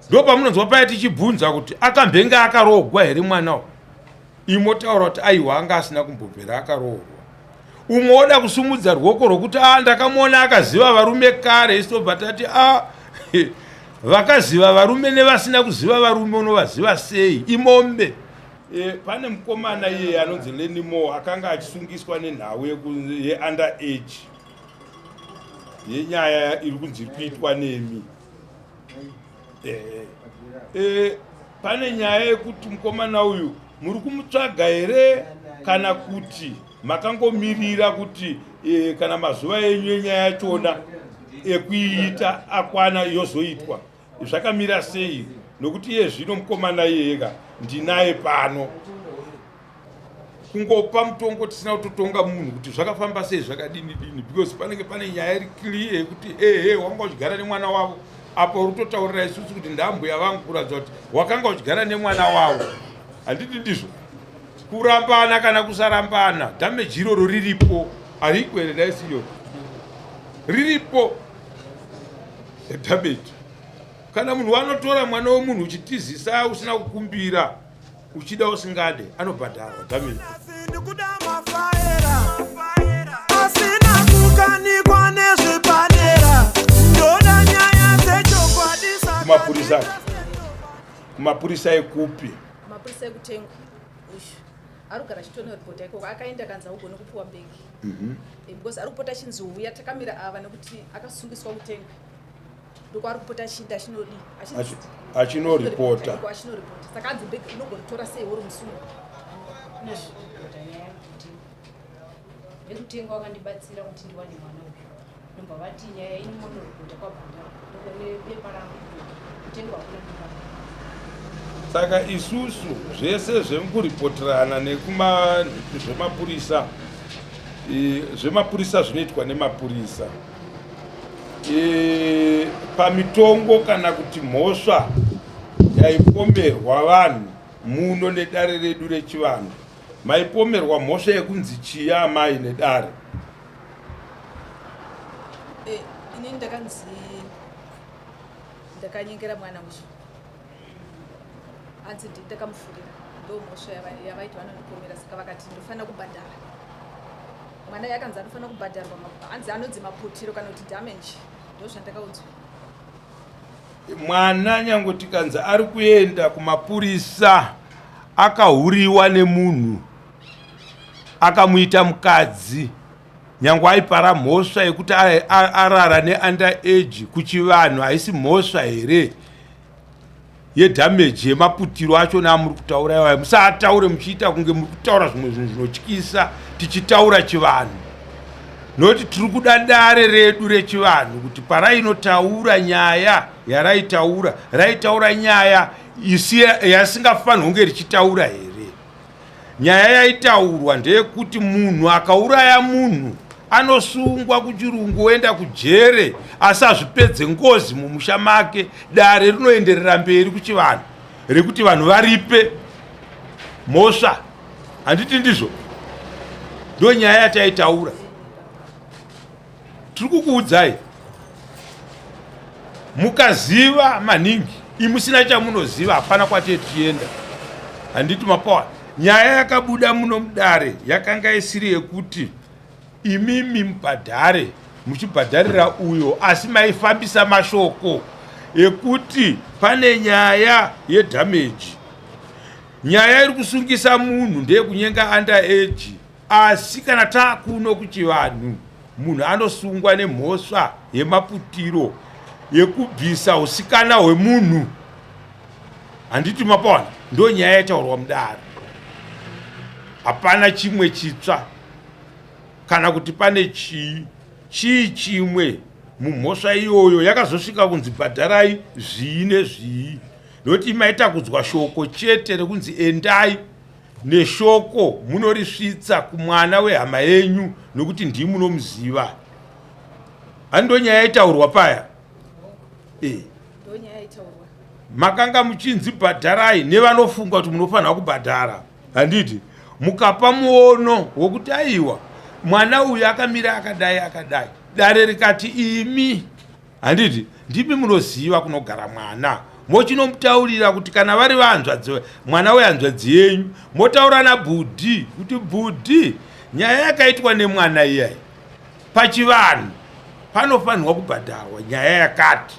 Ndopamunonzwa paya tichibvunza kuti akambenge akaroogwa here mwana uyu, imotaura kuti aiwa anga asina kumbobvera akaroorwa. Umwe woda kusumudza ruoko rwokuti a ndakamuona akaziva varume kare, isu tobva tati a vakaziva varume nevasina kuziva varume unovaziva sei? Imombe. E, pane mukomana iyeye anonzi Lenny Moore akanga achisungiswa nenhau yeunder age yenyaya iri kunzi iri kuitwa nemi. E, e, pane nyaya yekuti mukomana uyu muri kumutsvaga here kana kuti makangomirira kuti e, kana mazuva enyu enyaya yachona ekuiita akwana yozoitwa? Zvakamira sei? Nokuti iye zvino mukomana iyeyeka ndinaye pano, kungopa mutongo tisina kutotonga munhu kuti zvakafamba sei, zvakadini dini, because panenge pane nyaya iri clear yekuti ehe wanga uchigara nemwana wavo apa uri kutotaurira isusu kuti ndambuya vangu, kuratidza kuti wakanga uchigara nemwana wavo. Handiti ndizvo? Kurambana kana kusarambana, damage iroro riripo, hariko here? Daisiyo riripo damage. Kana munhu wanotora mwana wemunhu uchitizisa usina kukumbira, uchida usingade, anobhadharwa damage. Asina kukanikwa nezvepadera, ndoda nyaya dzechokwadi. Kumapurisa, kumapurisa ekupi? Mapurisa ekutengwa uyu ari kugara achitonoripota ikoko. Akaenda akanzi haugone kupiwa bhegi because ari kupota achinzi uya takamira ava nekuti akasungiswa kutenga, ndokwaari kupota achiinda achinodi. Achinoripota. Achinoripota. Saka anzi bhegi unogoritora sei uri musungwa? Vekutenga vakandibatsira kuti ndiwane mwana uyu, ndobva vati nyaya ini monoripota kwabhandara nebepa rangu, kutenga hakuna bepa. Saka isusu zvese zvekuripoterana nekuma zvemapurisa, zvemapurisa zvinoitwa nemapurisa. Pamitongo kana kuti mhosva yaipomerwa vanhu muno nedare redu rechivanhu, maipomerwa mhosva yekunzi chiya amai nedare? Inini ndakanzi ndakanyengera mwana uyu, hanzi ndakamufurira, ndo mhosva yavaiti vanondipomera. Saka vakati ndofanira kubhadhara mwana, yakanzi anofanira kubhadharwa, hanzi anonzi maputiro kana kuti damage, ndo zvandakaudzwa. Mwana nyange tikanzi ari kuenda kumapurisa, akahuriwa nemunhu akamuita mukadzi, nyange aipara mhosva yekuti arara neunder age, kuchivanhu haisi mhosva here yedhameji yemaputiro achona amuri kutaura iwayo? Musaataure muchiita kunge muri kutaura zvimwe zvinhu zvinotyisa tichitaura chivanhu, nokuti tiri kuda dare redu rechivanhu kuti parainotaura nyaya yaraitaura, raitaura nyaya yasingafanirwi kunge richitaura here? Nyaya yaitaurwa ndeyekuti munhu akauraya munhu anosungwa kuchirungu, oenda kujere, asi azvipedze ngozi mumusha make. Dare rinoenderera mberi kuchivanhu rekuti vanhu varipe mhosva. Handiti ndizvo? Ndo nyaya yataitaura. Tiri kukuudzai mukaziva maningi, imusina chamunoziva hapana kwatee tichienda. Handiti mapawa? Nyaya yakabuda muno mudare yakanga isiri yekuti imimi mubhadhare muchibhadharira uyo, asi maifambisa mashoko ekuti pane nyaya yedhameji. Nyaya iri kusungisa munhu ndeyekunyenga under age, asi kana taakuno kuchivanhu munhu anosungwa nemhosva yemaputiro, yekubvisa usikana hwemunhu. Handiti mapawana? Ndo nyaya yataurwa mudare, hapana chimwe chitsva kana kuti pane chii chii chimwe mumhosva iyoyo yakazosvika kunzi bhadharai zvii nezvii, nokuti maitakudzwa shoko chete rekunzi endai neshoko munorisvitsa kumwana wehama yenyu nokuti ndii munomuziva. Handi nyaya yaitaurwa paya? E, makanga muchinzi bhadharai nevanofunga kuti munofanira kubhadhara, handiti? Mukapa muono wokuti aiwa, mwana uyu akamira akadai akadai, dare rikati imi, handiti ndimi munoziva kunogara mwana? Mochinomutaurira kuti kana vari vahanzvadzi, mwana wehanzvadzi yenyu, motaura nabhudhi kuti bhudhi, nyaya yakaitwa nemwana iyayi pachivanhu panofanirwa kubhadharwa nyaya yakati.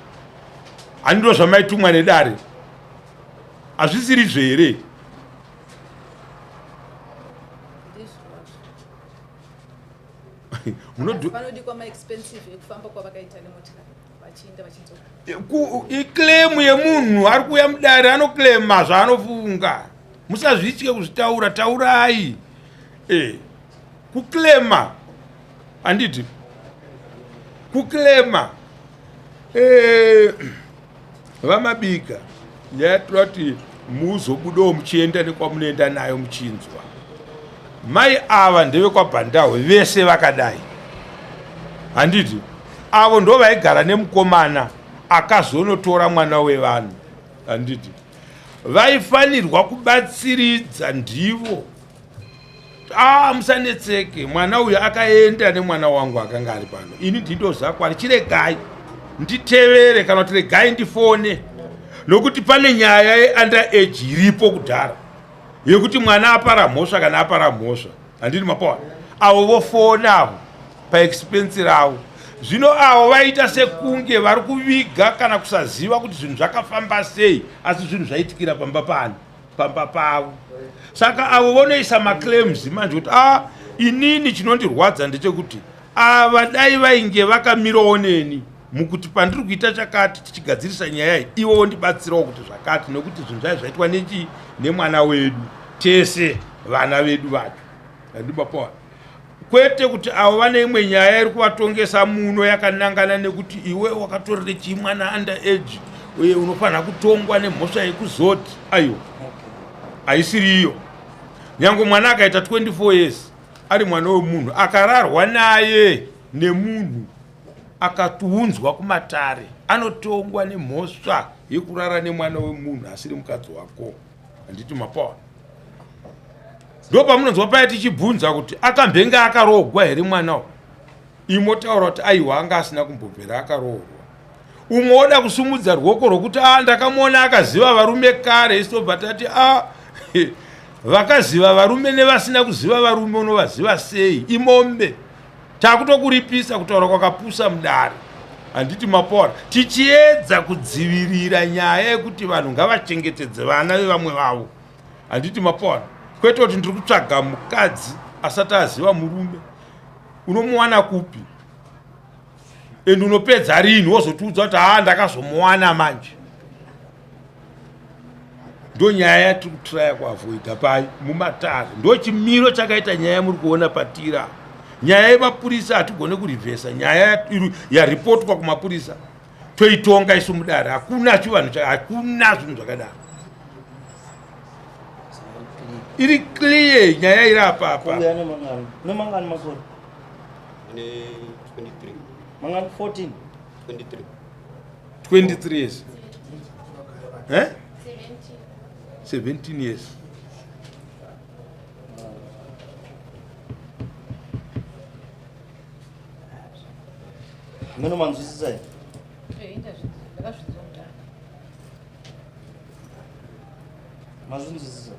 Handiro zvamaitumwa nedare, hazvisirizvo here? Panodikwa maexpensive ekufamba kwavakaita nemotikari vachiinda vachidzoka. Iclaim yemunhu ari kuuya mudare, anoclaima zvaanofunga. Musazvitye kuzvitaura, taurai. Kuclaima handiti kuclaima. VaMabika, nyaya toda kuti muzobudawo muchienda nekwamunoenda nayo muchinzwa. Mai ava ndevekwaBhandahwe vese vakadai, handiti? Avo ndo vaigara nemukomana akazonotora mwana wevanhu, handiti? Vaifanirwa kubatsiridza ndivo. Musanetseke, mwana uyu akaenda nemwana wangu akanga ari pano, ini ndindozakwari, chiregai nditevere kana kuti regai ndifone, nokuti pane nyaya yeunder age iripo kudhara yekuti mwana apara mhosva kana apara mhosva, handiti mapawa? Avo vofona avo paexpense ravo. Zvino avo vaita sekunge vari kuviga kana kusaziva kuti zvinhu zvakafamba sei, asi zvinhu zvaitikira pamba pano, pamba pavo. Saka avo vonoisa maclaims manje kuti inini chinondirwadza ndechekuti ava dai vainge vakamirawo neni mukuti pandiri kuita chakati tichigadzirisa nyaya iyi, ivo vondibatsirawo kuti zvakati, nekuti zvinhu zvai zvaitwa nechii nemwana wedu tese, vana vedu vacho, handibapawa. Kwete kuti avo vane imwe nyaya iri kuvatongesa muno yakanangana nekuti iwe wakatorere chii mwana under age uye unofanira kutongwa nemhosva yekuzoti aiwa, haisiri iyo. Nyange mwana akaita 24 years ari mwana wemunhu akararwa naye nemunhu akatiunzwa kumatare, anotongwa nemhosva yekurara nemwana wemunhu asiri mukadzi wako, handiti mapawa? Ndo pamunonzwa paya tichibvunza kuti akambenge akaroogwa here mwana uyu, imotaura kuti aiwa, anga asina kumbobvera akaroorwa. Umwe woda kusumudza ruoko rwokuti ndakamuona akaziva varume kare, isitobva tati vakaziva varume nevasina kuziva varume unovaziva sei? Imombe takutokuripisa kutaura kwakapusa mudare, handiti mapora? Tichiedza kudzivirira nyaya yekuti vanhu ngavachengetedze vana vevamwe vavo, handiti mapora? Kwete kuti ndiri kutsvaga mukadzi asati aziva murume, unomuwana kupi? And unopedza rini wozotiudza kuti ndakazomuwana manje? Ndo nyaya yatiri kutraya kuavoida pai mumatare. Ndo chimiro chakaita nyaya muri kuona patira. Nyaya yemapurisa hatigone kurivhesa, nyaya yaripotwa kumapurisa toitonga isu mudare. Hakuna chivanhu, hakuna zvinhu zvakadaro. Iri clear nyaya iri apapa. Nemangani makore? Mangani? 14. 23. 23 years. Eh? 17 years. Meno manzwisisa here? Ndakazvinzwa kudhara. Mazvinzwisisa?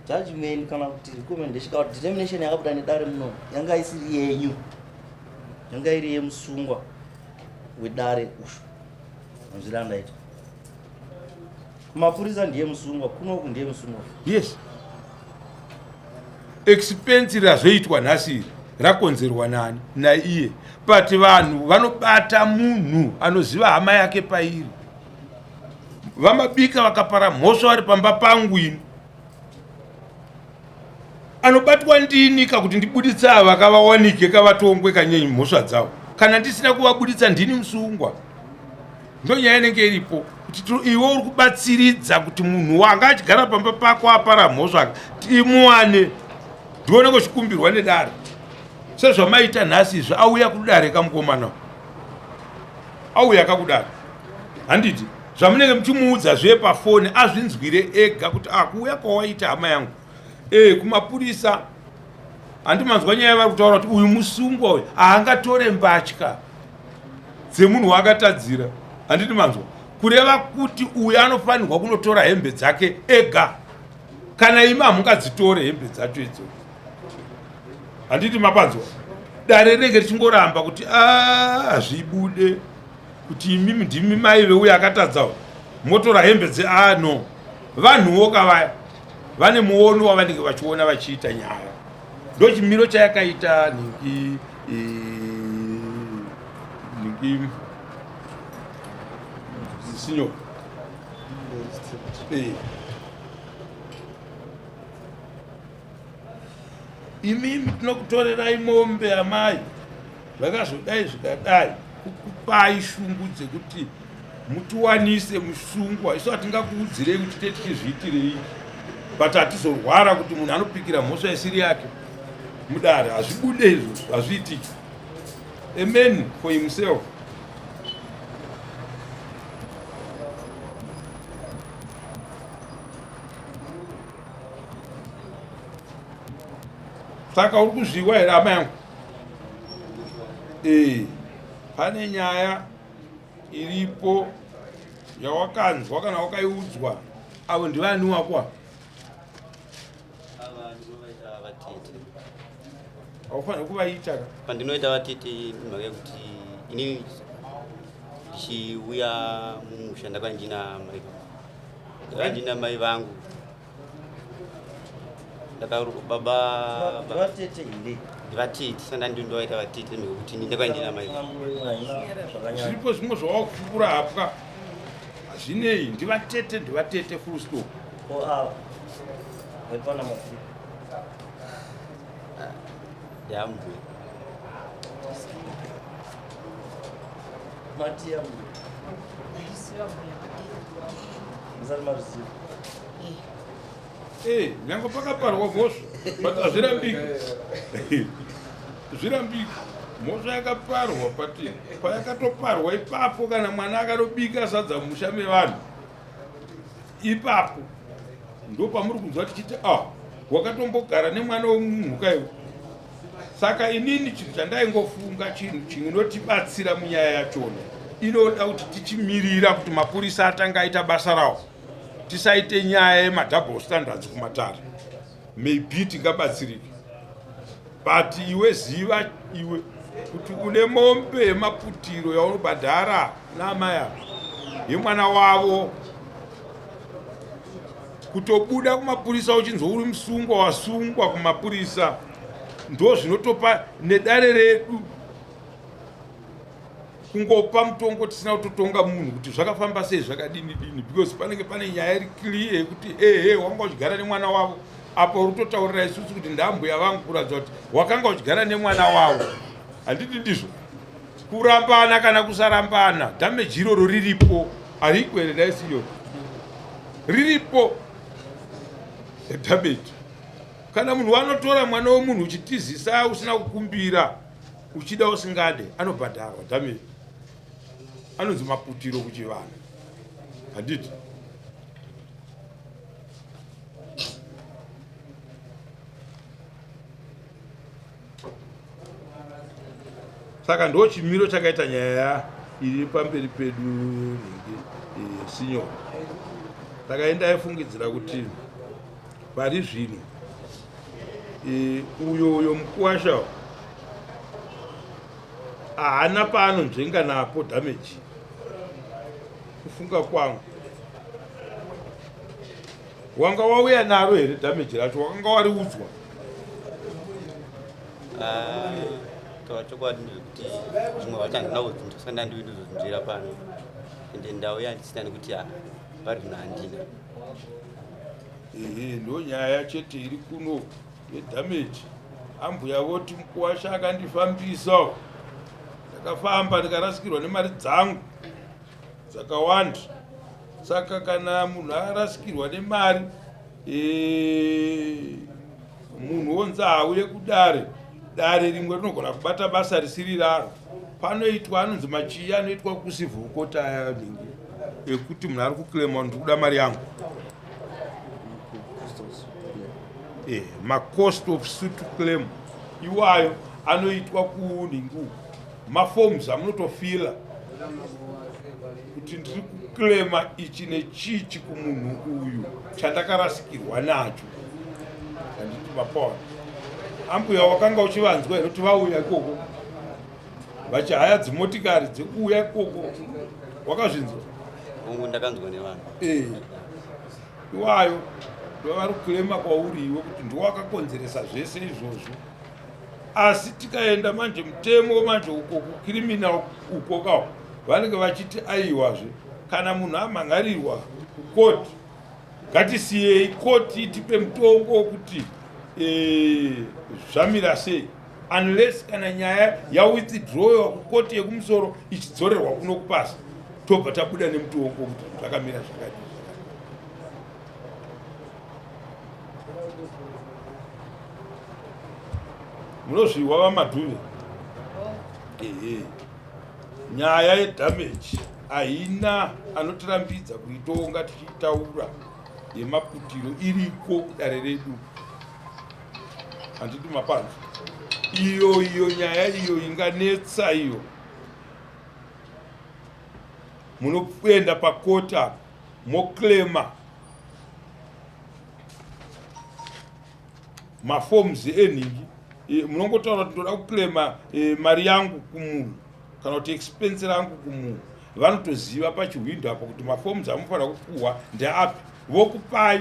Judgment kana kuti recommendation kana kuti determination yakabuda nedare muno yanga isiri yenyu, yanga iri yemusungwa wedare ushu. Manzwira andaita, kumapurisa ndiye musungwa, kunoku ndiye musungwa. Yes, expense razoitwa nhasi iri rakonzerwa nani? Naiye. But vanhu vanobata munhu anoziva hama yake pairi. VaMabika vakapara mhosva vari pamba pangu, ini anobatwa ndini kakuti ndibuditse ava kavawanike kavatongwe kanyenyi mhosva dzavo. Kana ndisina kuvabuditsa, ndini musungwa. Ndo nyaya inenge iripo kuti iwe uri kubatsiridza kuti munhu wanga achigara pamba pako apara mhosva timuwane, ndione kuchikumbirwa nedare sezvamaita nhasi izvi. Auya kudare kamukomana, auya kakudare, handiti? Zvamunenge muchimuudza zve pafoni azvinzwire ega kuti kuuya kwawaita hama yangu kumapurisa, handimanzwa nyaya vari kutaura kuti uyu musungwa uyu haangatore mbatya dzemunhu waakatadzira, handiti manzwa? Kureva kuti uyu anofanirwa kunotora hembe dzake ega. Kana imi hamungadzitore hembe dzacho idzodzo. Handiti mapanzwa? Dare rinenge richingoramba kuti ah, hazvibude kuti imimi ndimi mai veuyo akatadzawo motora hembe dze ah no. Vanhuwo kavaya vane muono wavanenge vachiona vachiita nyaya. Ndochimiro chayakaita nhingi nhingi sinyo. Eh. Imimi tinokutorerai mombe amai zvakazodai zvikadai kukupai shungu dzekuti mutiwanise musungwa isu hatingakuudzirei kuti te tichizviitirei but hatizorwara kuti munhu anopikira mhosva isiri yake mudare hazvibude izvozvo hazviitiki a man for himself Saka uri kuzviwa here hama yangu? Eh, pane nyaya iripo yawakanzwa kana wakaiudzwa. Avo ndivani wako ava? Ava ndinovaita vatete. Haufaniri kuvaita ka? Pandinoita vatete imhaka yekuti inini ndichiuya mumusha ndakanga ndina mai vangu. Ndakanga ndina mai vangu. Baba vatete here? Ndivatete, saka ndindovaita vatete nekuti ini ndakanga ndina mai. Zviripo zvimwe zvawakufukura hapwa. Hazvinei, ndivatete, ndivatete full stop. Ko ava vepana mafuri. Yambuya. Mati yambuya. Musati mazviziva. Eh, nyange pakaparwa mhosva but hazvirambiki zvirambiki mhosva yakaparwa but payakatoparwa ipapo kana mwana akatobika sadza musha mevanhu ipapo ndopamuri kunzwa tichiti ah wakatombogara nemwana wemunhu kaiwe Saka inini chinhu chandaingofunga chinhu chinotibatsira munyaya yachona inoda kuti tichimirira kuti mapurisa atanga aita basa rawo tisaite nyaya yemadouble standards kumatare maybe tingabatsirika but iwe ziva iwe kuti une mombe yemaputiro yaunobhadhara naamai ava yemwana wavo kutobuda kumapurisa uchinzi uri musungwa wasungwa kumapurisa ndo zvinotopa nedare redu kungopa mutongo tisina kutotonga munhu kuti zvakafamba sei zvakadini dini because panenge pane nyaya iri clear yekuti ehe wanga uchigara nemwana wavo apa uri kutotaurira isusu kuti ndambuya vangu kuratidza kuti wakanga uchigara nemwana wavo handiti ndizvo kurambana kana kusarambana damage iroro riripo hariko here daisiyo riripo damage kana munhu wanotora mwana wemunhu uchitizisa usina kukumbira uchida usingade anobhadharwa damage anonzi maputiro kuchivanhu handiti Saka ndo chimiro chakaita nyaya iri pamberi pedu nhingi e, sinyoro. Saka indaifungidzira kuti pari zvino e, uyo uyo mukuwasha haana paanonzvenga napo damage kufunga kwangu wanga wauya naro here damage racho wakanga wariudzwa Ah, taura chokwadi ndezvekuti zvimwe zvacho handina kuzvinzwa saka ndandiwi ndizozvinzwira pano ende ndauya ndisina nekuti ah, pari zvino handina ehe ndo nyaya chete iri kuno yedamage ambuya voti mukuwasha akandifambisa ndakafamba ndikarasikirwa nemari dzangu dzakawanda saka kana munhu arasikirwa nemari e, munhu wonzi auye kudare dare rimwe rinogona kubata basa risiri raro panoitwa anonzi machiya anoitwa kucivil court aya nhingi ekuti munhu ari kuclaima ndiri kuda mari yangu eh, macost of suit claim iwayo anoitwa kunhingi maforms amunotofila kuti ndiri kuklema ichi nechichi kumunhu uyu chandakarasikirwa nacho. Handiti mapaona ambuya wakanga uchivanzwa here kuti vauya ikoko vachihaya dzimotikari dzekuuya ikoko wakazvinzwa? Hongu, ndakanzwa nevanhu. Eh, iwayo ndovari kuklema kwauri iwe kuti ndiwakakonzeresa zvese izvozvo. Asi tikaenda manje mutemo manje uko kucriminal uko kawo vanenge vachiti aiwazve kana munhu amhangarirwa kukoti ngatisiyei koti itipe mutongo wekuti eh, zvamira sei unless kana nyaya yawithdrawiwa kukoti yekumusoro ichidzorerwa kuno kupasi tobva tabuda nemutongo kuti zvakamira zvakadii. Munozviwa vaMadhuve, ehe, nyaya yedamage haina anotirambidza kuitonga tichiitaura yemaputiro iriko kudare redu. Handiti mapanzi iyo iyo nyaya iyo inganetsa iyo munoenda pakota moklema maforms enhingi e, munongotaura kuti ndoda kuklema e, mari yangu kumunhu kana kuti expense rangu kumunhu. Vanotoziva pachihwindo apo kuti maforms amufanira kupuhwa ndeapi, vokupai.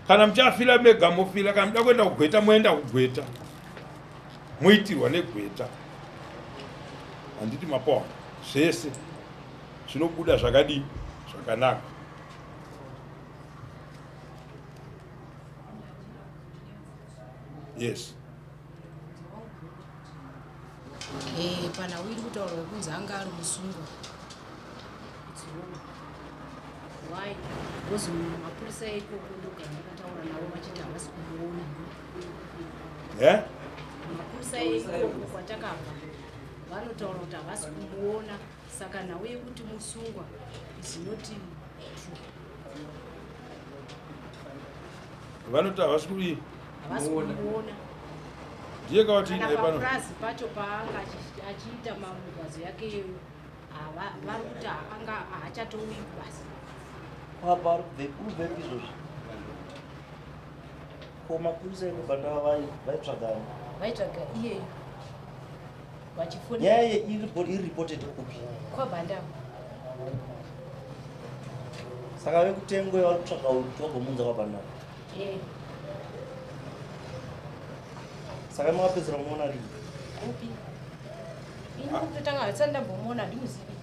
Kana muchafila mega mofila, kana muda kuenda kugweta moenda kugweta, moitirwa negweta. Handiti mapawa zvese zvinobuda zvakadii zvakanaka. Yes. Eh, panhau iri kutaurwa yekunzi anga ari musungwa, it's wrong. Why? Because mapurisa ikoko ndogara ndakataura navo vachiti havasi kumuona. Eh? Mapurisa ikoko kwatakabva vanotaura kuti havasi kumuona, saka nhau yekuti musungwa is not true. Vanoti havasi kudii? Havasi kumuona. Ndiye kawati kana naye pano. Papurazi pacho paanga achiita mamugwazo yake iyoyo, vari kuti anga haachatouyi kubasa. Apa ari kubvepi izvozvi? Ko mapurisa ekubhandava vaitsvagani? Vaitsvaga iyeyo vachifonera. Nyaya iyi iri reported kupi? Kwabhandava. Saka vekutengwe vari kutsvaga uyu kuti vagomunza kwabhandava? Eh. Saka makapedzera kumuona rini? Upi? Ini kutotanga handisati ndambomuona, handimuzivi.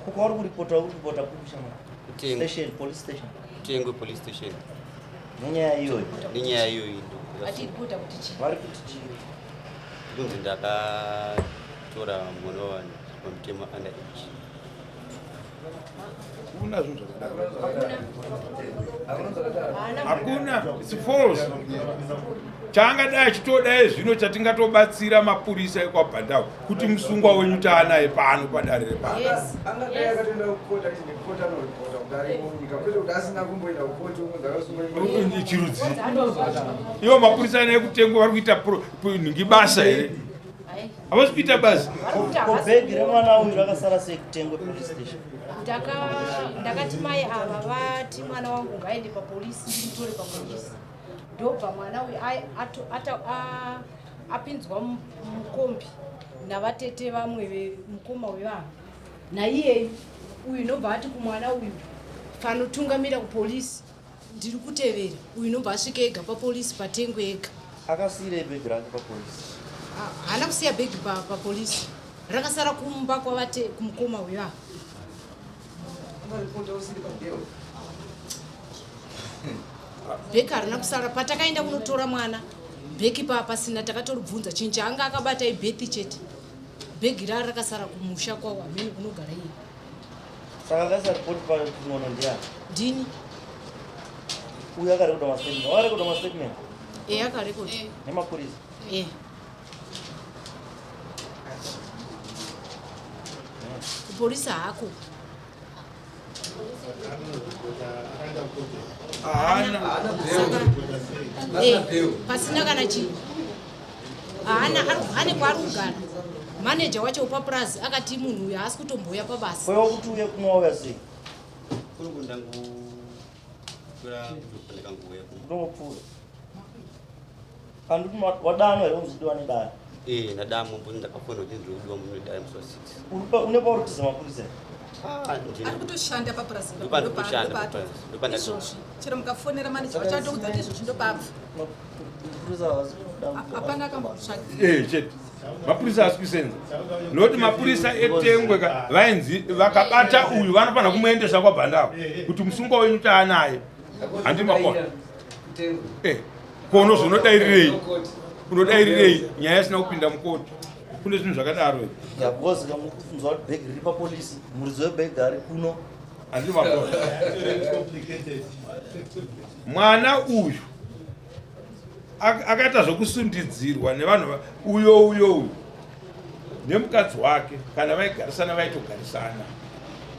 Ko kwauri kuripota, uri kuripota kupi shamwari? Kutengwe. Station, police station. Kutengwe police station. Nenyaya iyoyo? Nenyaya iyoyi ndo. Achiripota kuti chii? Vari kuti chii? Kunzi ndakatora mwana wavanhu pamutemo under age. Hakuna zvinhu zvakadaro. Hakuna, it's false. Chaangadai achitodai zvino chatingatobatsira mapurisa ekwaBhandau kuti musungwa wenyu taanaye pano padare repano. Yes. Angadai akatoenda kukota achiti ndikota anoripota kuti ari munyika, kwete kuti asina kumboenda kukoti unonzi akasungwa imomo. Chirudzi ivo mapurisa ane ekutengwa vari kuita nhingi basa here? Ai. Havasi kuita basa. Vari kuti Ko havasi bhegi remwana uyu rakasara sei kutengwe police station? Ndakati mai ava vati mwana wangu ngaende papolisi, ndimutore papolisi. Ndobva mwana uyu apinzwa mukombi navatete vamwe vemukoma wevanhu naiyeyu uyu, ndobva ati kumwana uyu, fanotungamira kupolisi, ndiri kutevera. Uyu ndobva asvika ega papolisi patengwe ega. Akasiyirei bhegi rake papolisi? Haana kusiya bhegi papolisi, rakasara kumba kwavate kumukoma uyu ava. Ungaripota usiri pabail. Bheki harina kusara patakaenda kunotora mwana, bheki paa pasina. Takatoribvunza, chinhu chaanga akabata ibhethi chete, bhegi raa rakasara kumusha kwawo, hamene kunogara iye. Saka akaisa ripoti pakungono ndiani? Ndini. Uyu akarekoda mastatement. Wakarekoda mastatement E, akarekoda. Nemapurisa? E, kupolisi hako. Haana. Saka pasina kana chii. Haana ane kwaari kugara. Maneja wacho wepapurazi akati munhu uyu haasi kutombouya pabasa. Kwaiwa kuti uye kuno wauya sei? Kuno ndangopfuura ndakangouya kuno. Kutongopfuura. Anditi wadanwa here kunzi udiwa nedare? Eh, ndadamwa mboni ndakafona kuti ndiri kudiwa muno nedare musi wa 6. Uri pa une pauri kutiza mapurisa here? Ah, ndina. Ari kutoshanda papurazi Ndopandiri kushanda papurazi. Ndopandati. Izvozvi chero mukafonera maneja wacho atoudza kuti izvozvi ndopabva. Mapurisa havasi kuda. Hapana akambotsvaga. Eh, chete mapurisa asi kusenza nokuti mapurisa etengwe ka vainzi vakabata uyu vanofanira kumuendesa kwabhandavo kuti musungwa wenyu taanaye handi makona Eh, ko unozonodairirei unodairirei nyaya isina kupinda mukoti kune zvinhu zvakadaro here Ya because kamukunzwa kuti bhegi riri papolisi, muridzi webhegi ari kuno. Handi makona mwana uyu akaita zvekusundidzirwa nevanhu uyo uyo uyu nemukadzi wake kana vaigarisana vaitogarisana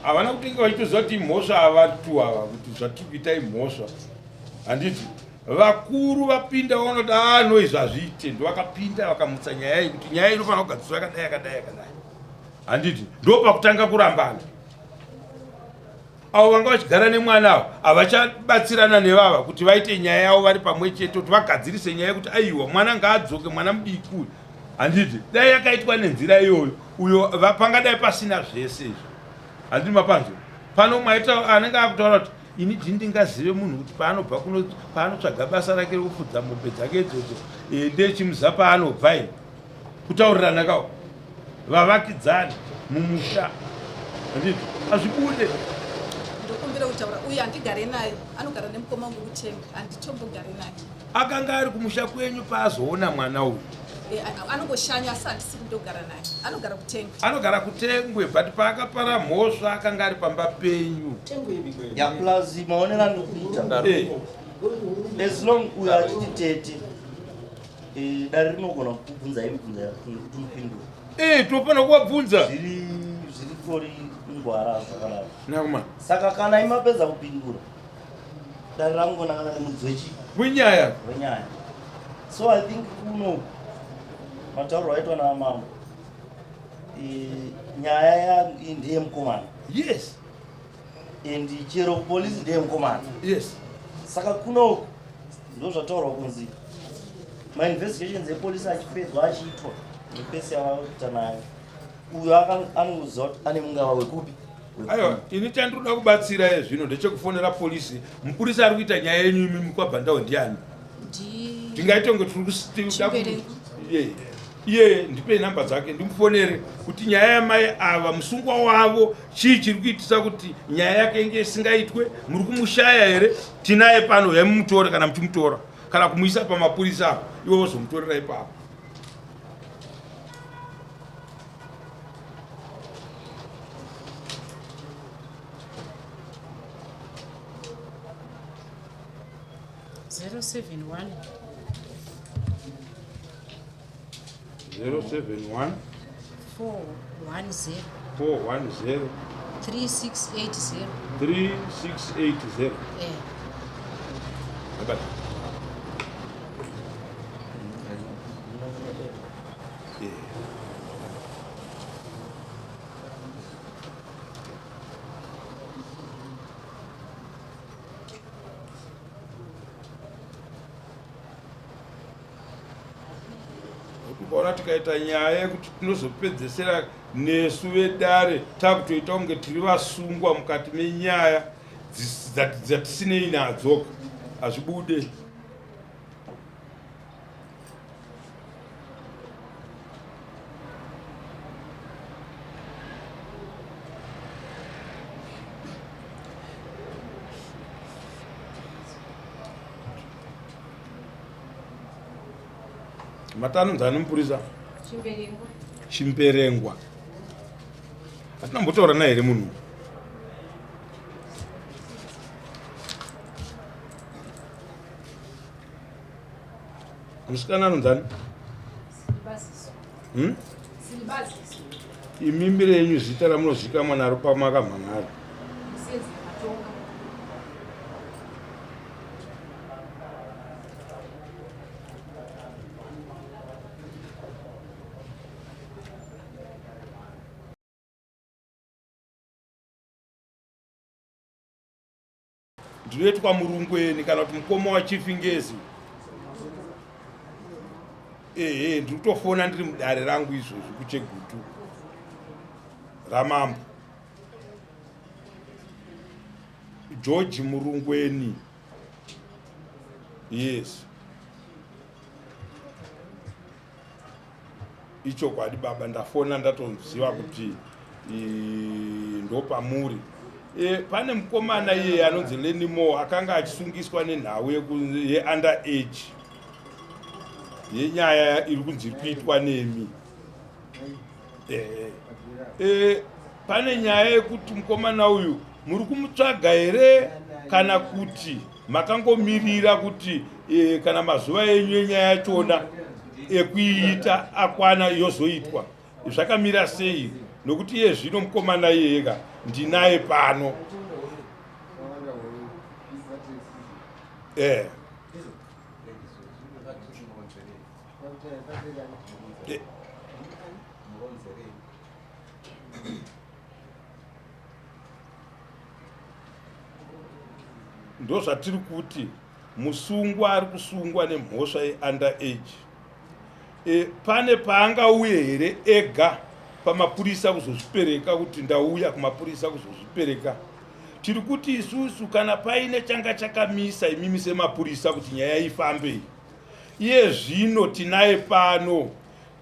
havana kutenge vachitoziva kuti imhosva avatu ava kuti zvatiri kuita imhosva handiti vakuru vapinda vaona kuti a no izvi hazviite ndovakapinda vakamutsa nyaya iyi kuti nyaya inofanira kugadziswa yakadai yakadai yakadai handiti ndopakutanga kurambana avo vanga vachigara nemwana avo havachabatsirana nevava kuti vaite nyaya yavo vari pamwe chete kuti vagadzirise nyaya yekuti aiwa mwana ngaadzoke mwana mudiki uyu handiti dai yakaitwa nenzira iyoyo uyo pangadai pasina zvese izvi handiti mapanzwa pano mwaita anenge akutaura kuti ini dini ndingazive munhu kuti paanobva kuno paanotsvaga basa rake rekufudza mombe dzake idzodzo eh, ndechimuza paanobva ini kutaurirana kawo vavakidzani mumusha handiti hazvibude ndokumbira kutaura uyu handigare naye anogara nemukoma wangu kutenga handitombogare naye akanga ari kumusha kwenyu paazoona mwana uyu Eh, anongoshanya asi handisi kundogara naye anogara kutengwe anogara kutengwe but paakapara mhosva akanga ari pamba penyu Ya plus maonero andikuita. Eh, As long uyo achiti tete eh, dare rinogona kukubvunzai mibvunzo yekuti mupindure. Eh, tofanira kuvabvunza Zviri zviri tori ngwara zvakadaro. nakuma Saka kana imapedza kupindura dare rangonangana nemudzi wechi wenyaya wenyaya. So I think kuno matauriro aitwa namambo eh, nyaya ya iyi ndeyemukomana yes and chero kupolisi ndeyemukomana. yes Saka kunoku ndozvataurwa kunzi mainvestigations epolisi achipedzwa achiitwa nepesi yavakuita nayo uyo anoziva kuti ane mungava wekupi aiwa ini chandinoda kubatsira iye zvino ndechekufonera polisi mupurisa ari kuita nyaya yenyu imi kwabhandawo ndiani tingaite kunge tiri kuda iye iye ndipei namba dzake ndimufonere kuti nyaya yamai ava musungwa wavo chii chiri kuitisa kuti nyaya yake inge isingaitwe muri kumushaya here tinaye pano yamumutore kana muchimutora kana kumuisa pamapurisa apo ivo vozomutorera ipapo Zero seven one 071 410 410 3680. 3680 Eh. Abata. Eh. Ukaona tikaita nyaya yekuti tinozopedzesera nesu vedare takutoita kunge tiri vasungwa mukati menyaya dzatisinei nadzo hazvibude matanonzani mupurisa Chimberengwa. Chimberengwa hatina mbotaura naye here munhu musikana anonzani Silibaziso. Hmm? Silibaziso. Imimi renyu zita ramunozikamwa naro pamakamhan'ara Musenzi matonga. Ndinoitwa Murungweni kana kuti mukoma waChief Ngezi. Ehe, ndiri kutofona ndiri mudare rangu izvozvi kuChegutu ramambo. George Murungweni. Yes. Ichokwadi baba, ndafona ndatoziva kuti ndopamuri. E, pane mukomana iyeye anonzi Lenimo akanga achisungiswa nenhau yeunder age yenyaya iri kunzi iri kuitwa nemi. E, e, pane nyaya yekuti mukomana uyu muri kumutsvaga here kana kuti makangomirira kuti e, kana mazuva enyu enyaya yachona ekuiita akwana yozoitwa zvakamira sei nokuti iye zvino mukomana iyeyeka ndinaye pano e. E. Ndozvatiri kuti musungwa ari kusungwa nemhosva yeunder age. E, pane paangauye here ega pamapurisa kuzozvipereka kuti ndauya kumapurisa kuzozvipereka? Tiri kuti isusu kana paine changa chakamisa imimi semapurisa kuti nyaya ifambe, iye zvino tinaye pano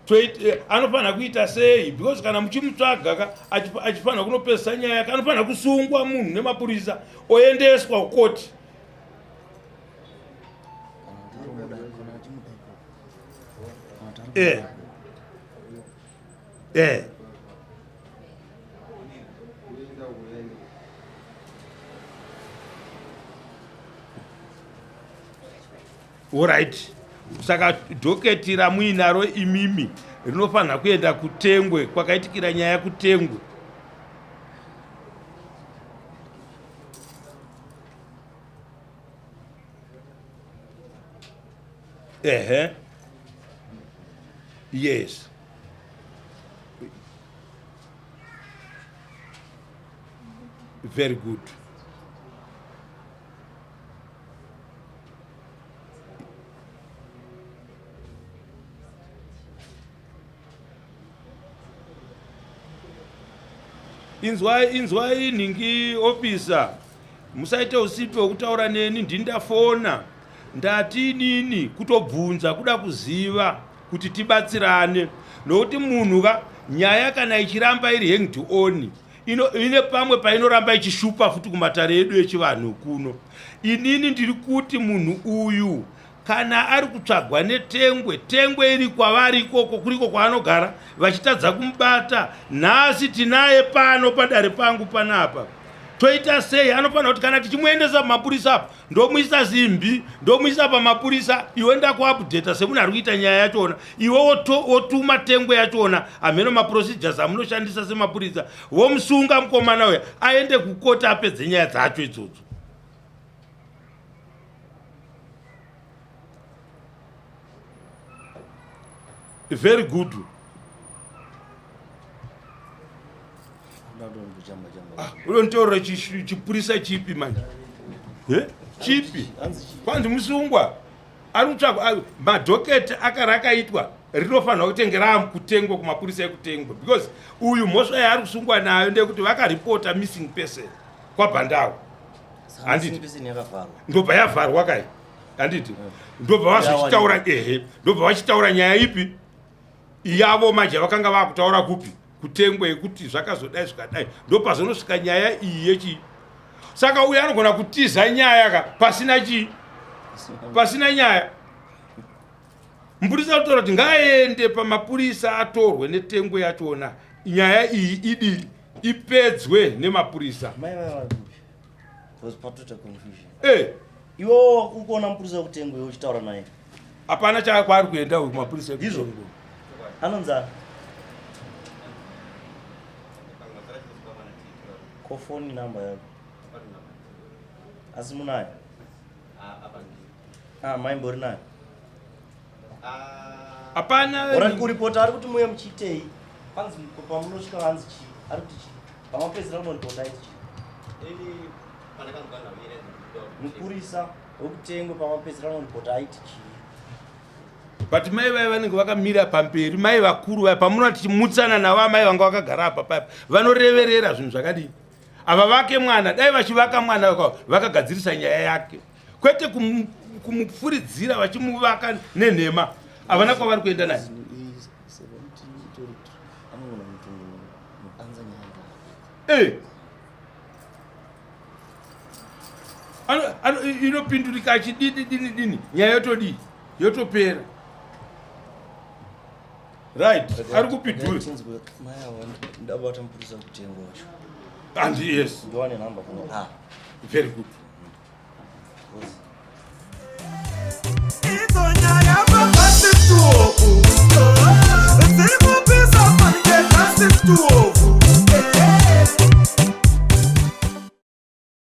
Eh, anofanira kuita sei because kana muchimutsvaga ka achifanira kunopedzisa nyaya yake anofanira kusungwa munhu nemapurisa oendeswa kukoti eh. Eh. Alright. Saka dhoketi ramuinaro imimi rinofanira kuenda kutengwe kwakaitikira nyaya kutengwe. Ehe. Yes. Very good. Inzwai, inzwai nhingi officer, musaite usipi wekutaura neni, ndini ndafona ndati inini kutobvunza kuda kuziva kuti tibatsirane nokuti munhu ka nyaya kana ichiramba iri hanged on ino ine pamwe painoramba ichishupa futi kumatare edu echivanhu kuno. Inini ndiri kuti munhu uyu kana ari kutsvagwa netengwe, tengwe iri kwavari ikoko kuriko kwaanogara vachitadza kumubata. Nhasi tinaye pano padare pangu panapa, toita sei? Anofanira kuti kana tichimuendesa pamapurisa apo ndomuisa simbi ndomuisa pamapurisa iwe ndakuupdata semunhu ari kuita nyaya yachona iwe wotuma tengwe yachona hameno maprocedures amunoshandisa semapurisa vomusunga mukomana uya aende kukota apedze nyaya dzacho idzodzo. Very good. Ah, unonditorera chipurisa chipi manje? Eh? Chipi? Kwanzi musungwa ari kutsvagwa madhoketi akarakaitwa rinofanirwa kutenge raamukutengwa kumapurisa ekutengwa because uyu mhosva yaari kusungwa nayo ndeyekuti vakaripota missing person kwabhandawo handiti ndobva yavharwa kai handiti ndobva vazochitaura ehe ndobva vachitaura nyaya ipi yavo manje vakanga vakutaura kupi kutengwa yekuti zvakazodai zvikadai ndopazonosvika nyaya iyi yechii saka uyu anogona kutiza nyaya ka pasina chii pasina nyaya mupurisa kutora kuti ngaaende pamapurisa atorwe netengo yachona nyaya iyi idii ipedzwe nemapurisa eh. iwo ukuona mupurisa wekutengo iwe uchitaura naye hapana chaakwaari kuenda uyu kumapurisa ndizvo anonzani ko foni namba yako asi munayo ah, maimbori nayo hapana ora kuripota ari kuti muye muchiitei panzi pamunosvika vanzi chii ari kuti chii pamapedzera kunoripota aiti chii Mupurisa wekutengwe pamapedzisira anoripota aiti chii? But mai vaya vanenge vakamira pamberi, mai vakuru vaya, pamunoti tichimutsana navo, amai vanga vakagara apa paya, vanoreverera zvinhu zvakadii? Ava vake mwana, dai vachivaka mwana vakagadzirisa nyaya yake, kwete kumupfuridzira vachimuvaka nenhema. Havana kwavari kuenda naye. Eh. Inopindurika achidini dini dini, nyaya yotodii, yotopera. Right, ari kupidhuri. Ndabata mupurisa kutengo wacho. And yes, ndowane nhamba kuno. Ah, very good.